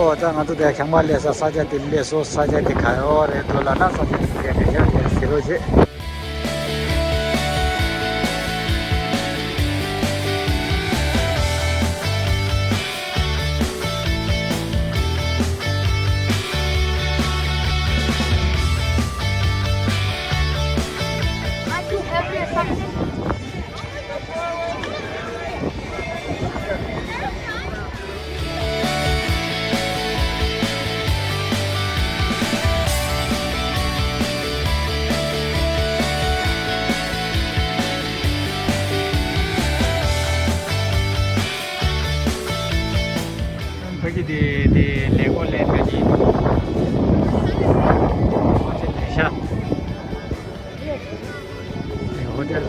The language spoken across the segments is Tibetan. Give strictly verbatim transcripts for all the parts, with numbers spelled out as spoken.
ཨོ་ད་ང་ཚོ་དེ་ཁང་པ་ལས་ས་ས་ཆ་དེ་ལས་སོ་ས་ཆ་དེ་ག་ཡོད་རེད་འདུག་ལབ་ན་ས་ཆ་དེ་ག་རེད་ཡ་ཟེར་རོགས་བྱེད། ཕ་གི་དེ་དེ་ལས་སྒོ་ལས་ཕ་གི་ཧོ་ཊེལ་ལས་ཤག་ཧོ་ཊེལ།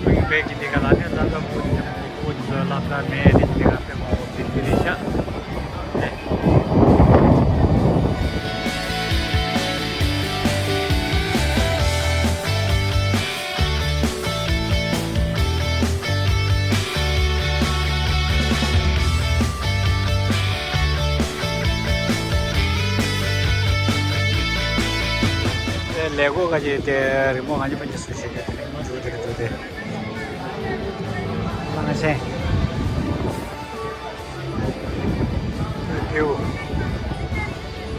ཕ་གི་ཕ་གི་དེ་ག་ལ་ནས་ལ་ལ་བུ་དེ་བུ་ཚོ་ལ་ལ་མེད་དེ་དེ་ག་ཕེབས་མ་འོ་དེ་དེ་རེད་ཤག་ལས་སྒོ་ག་ཅིག་དེ་རི་མོ་ག་ཅིག་ཕ་གི་སུ་ཞིག་གི་དེ་རི་མོ་འཇུག་དེ་གི་འདུག་དེ། ལ་ང་ཆེན། ཕེའུ།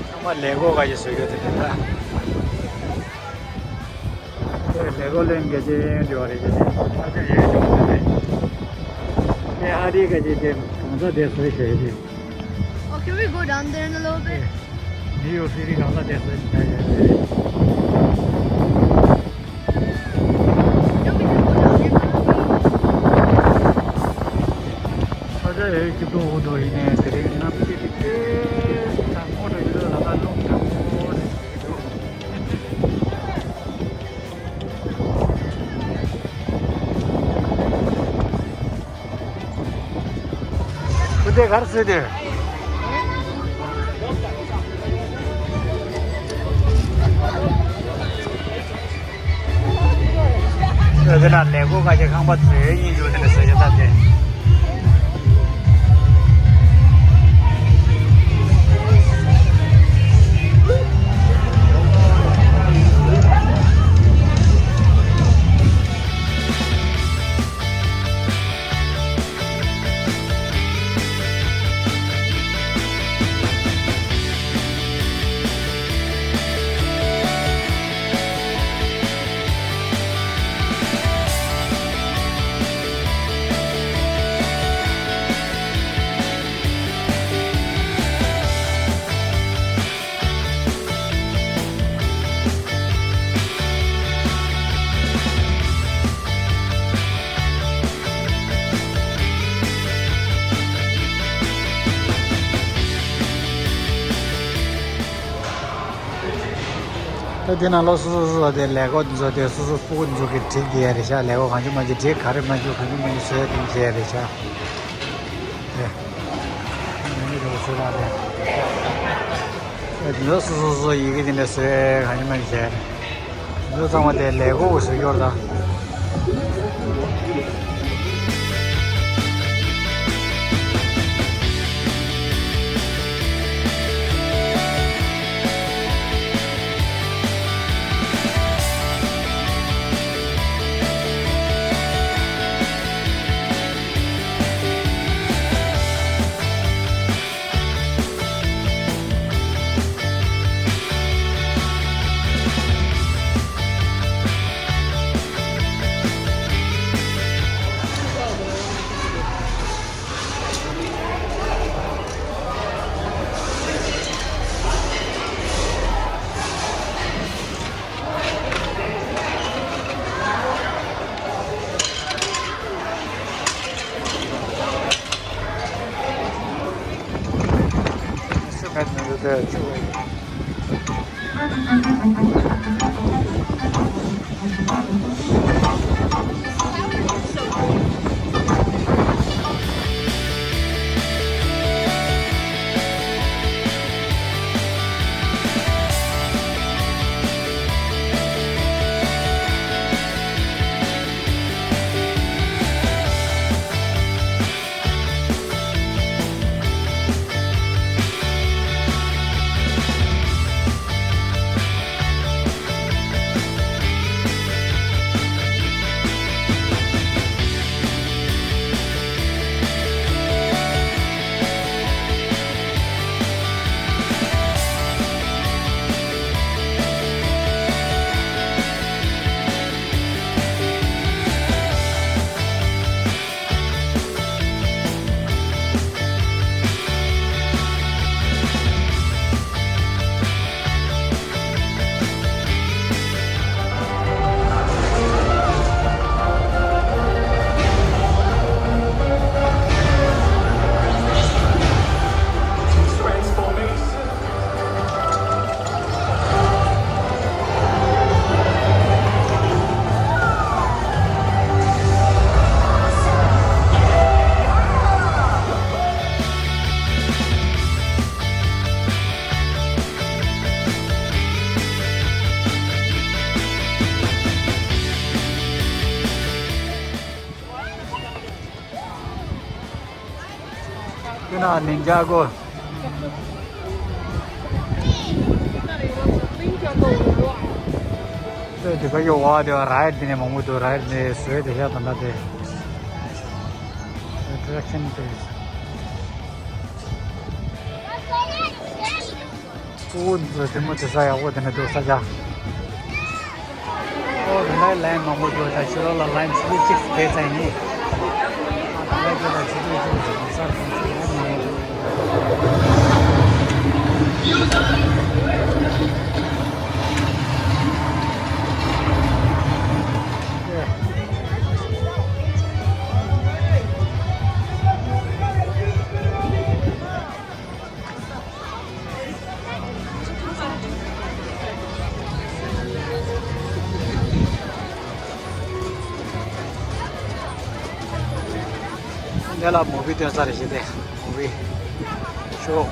ཚང་མ་ལས་སྒོ་ག་ཅིག་བཟོ་རྒྱུ་དེ་རེད་ད། ལས་སྒོ་ལས་འགན་ཆེ་ཡོད་རེད་ཅེས་ཨ་ཅག་ཡོད་ཅོག་ཙེ་རེད། ཨ་རིའི་ག་ཅིག་དེ་གང་ས་དེ་བཟོས་བྱས་རེད། Oh, can we go down there in a little bit? ནིའུ་ཡོག་སི་ཊི་གང་ས་དེ་བཟོས་བྱས་རེད། ས་ཆ་ཡོད་ཀྱི་ཏོག་འུ་ཏོག་ཡིན་ནའི་དེ་རིང་གནམ་གཤིས་དེ་དཔེ་གྲང་མོ་འདྲ་ཡོད་ལ་ད་རླུང་གྲང་མོ་རེད་འདུག་ཁུ་དེ་གར་སུས་དེ། ཨ་ཟེར་ན་ལས་སྒོ་ཁ་ཤས་ཁང་པ་བཟོས་ཡིན་འཇུག་དེ་འདྲ་ཟེར་ཡོད་ད་དེ། ད་དེ་ནང་ལོགས་སོ་སོ་སོ་སོ་དེ་ལས་སྒོ་འཛུགས་དེ་སོ་སོ་སྤུ་གུ་འཛུགས་ཀྱི་བྲིས་ཀྱི་ཡ་རེད་ཤག་ལས་སྒོ་གང་བྱུང་མང་བྱུང་བྲིས་ག་རེ་མ་བྱུང་གང་བྱུང་མང་བྱུང་བཟོས་ཀྱི་ཡ་རེད་ཤག་དེ་མི་འདུག་ཟེར་བ་དེ། ཨེ་འདི་ཚོ་སོ་སོ་སོ་ཡི་གེ་དེ་འདྲ་བཟོས་གང་ཡིན་མིན་བྱས། འདི་ཚོ་ཚང་མ་དེ་ལས་སྒོ་བཟོས་ཡོད་རེད་ད། ན་ནིན་ཇ་གོ། ཚོས་དེ་ག་ཡོ་བ་དེ་བ་རའེ་དེ་ནས་མང་པོ་འདུག་རའེ་དེ་ནས་བཟོས་དེ་ཤ་ད་ད་དེ། ཨེ་ཊེ་རེག་ཤན་དེ། ཨོ་འདི་ཚོ་དེ་མོ་དེ་ས་ཡག་པོ་དེ་ནས་འདུག་ས་ཆ། ཨོ་དེ་འདྲའི་ལའིན་མང་པོ་འདུག་ད་ཕྱི་ལོགས་ལ་ལའིན་ཆུ་ཚོད་གཅིག་དེ་ཙམ་ཡིན། ད་ལྟ་ཁྱོད་ལ་ཆུ་ཚོད་གཅིག་ཙམ་སར་གང་ཚོད་ཡོད་མ་ཡོད། འདི་ལ་མུ་བི་སྟོན་ས་རེད་ཤག་དེ། མུ་བི་ཤོ།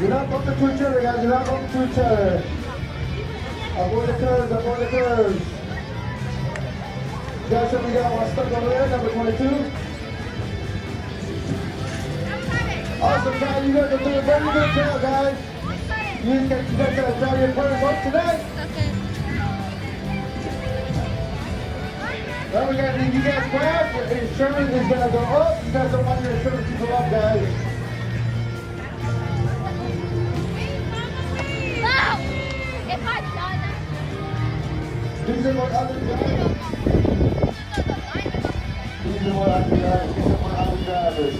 You're not welcome to each other, guys. You're not welcome to each other. Avoid the curves, avoid the curves. You guys, so we got one stuck over there, number twenty-two. Awesome, guys. You guys are doing a very good job, guys. You guys, you guys gotta drive your cars home tonight. Okay. Remember, guys, if you guys crash, your insurance is gonna go up. You guys don't want your insurance to go up, guys. These are what other drivers. These are what other drivers. These are what other drivers.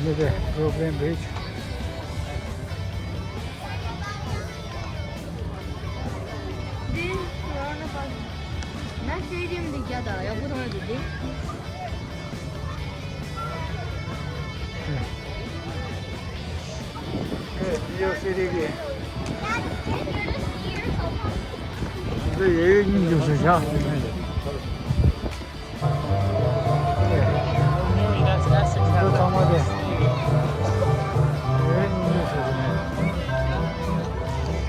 This is the Brooklyn Bridge. འདི་ན་སི་ཊེ་ཌི་ཡམ་འདི་རྒྱ་དང་ཡག་པོ་མཐོང་ཡོད་འདུག་འདི། ཨེ། ཨེ། ནིའུ་ཡོག་སི་ཊི་གི། འདི་ཡོད་ཡོད་སྙིང་རྗེ་སོང་ཤག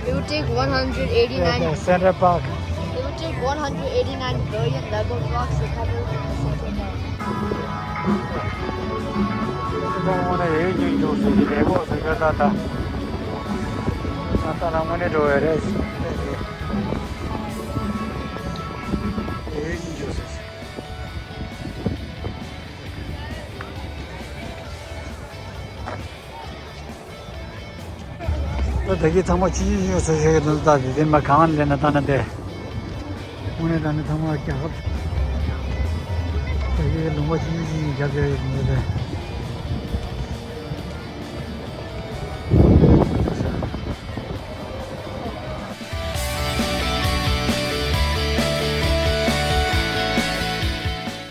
It would take one hundred eighty-nine. Central Park. It would take one hundred eighty-nine billion Lego blocks to cover Central Park. ད་ལྟ་གི་ཚང་མ་ཆུང་ཆུང་ཆུང་ཆུང་བཟོ་བྱེད་ཀྱི་འདུག་ད་དེ་དེ་མ་གང་ལས་ན་ད་ན་དེ། དངོས་གནས་ད་ནི་ཚང་མ་རྒྱལ་ཁབ། ད་གི་ལུང་པ་ཆུང་ཆུང་ཆུང་ཆུང་རྒྱབ་བྱེད་ཀྱི་འདུག་དེ།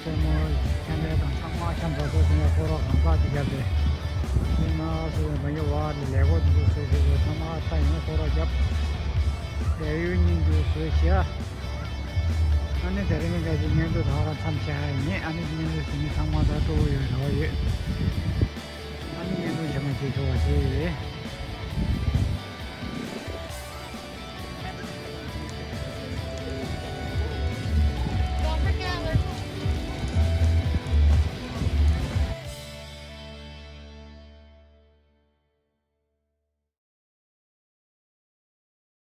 ཁྱེད་མོ་ཁྱེད་རྣམ་པ་དང་ཚང་མ་འཆམ་པོ་བཟོ་བྱུང་བའི་ཕོ་རོག་གང་ཟག་ཅིག་བརྒྱབ་སྟེ། དེ་ན་ ཨ་སོ་ཡང་མ་ཡོང་བ་ལས་ལས་ཀོ་དེ་ཚོ་བཟོས་བྱས་ཚང་མ་ཨ་ད་ཡང་ཁོ་ར་རྒྱབ་ལས་ཡུལ་གཉིས་འདུག་བཟོས་བྱས། ཨ་ནི་དེ་རིང་གི་འགའ་ཅིག་བརྙན་ཐུང་ད་ར་མཚམས་བཞག་ཡིན། ཨ་ནི་བརྙན་ཐུང་དེ་ནི་ཚང་མ་ད་སྤྲོ་བོ་ཡོད་རེ་བ་ཡོད། ཨ་ནི་བརྙན་ཐུང་རྗེས་མ་མཇལ་ཆོག་པ་བྱེད།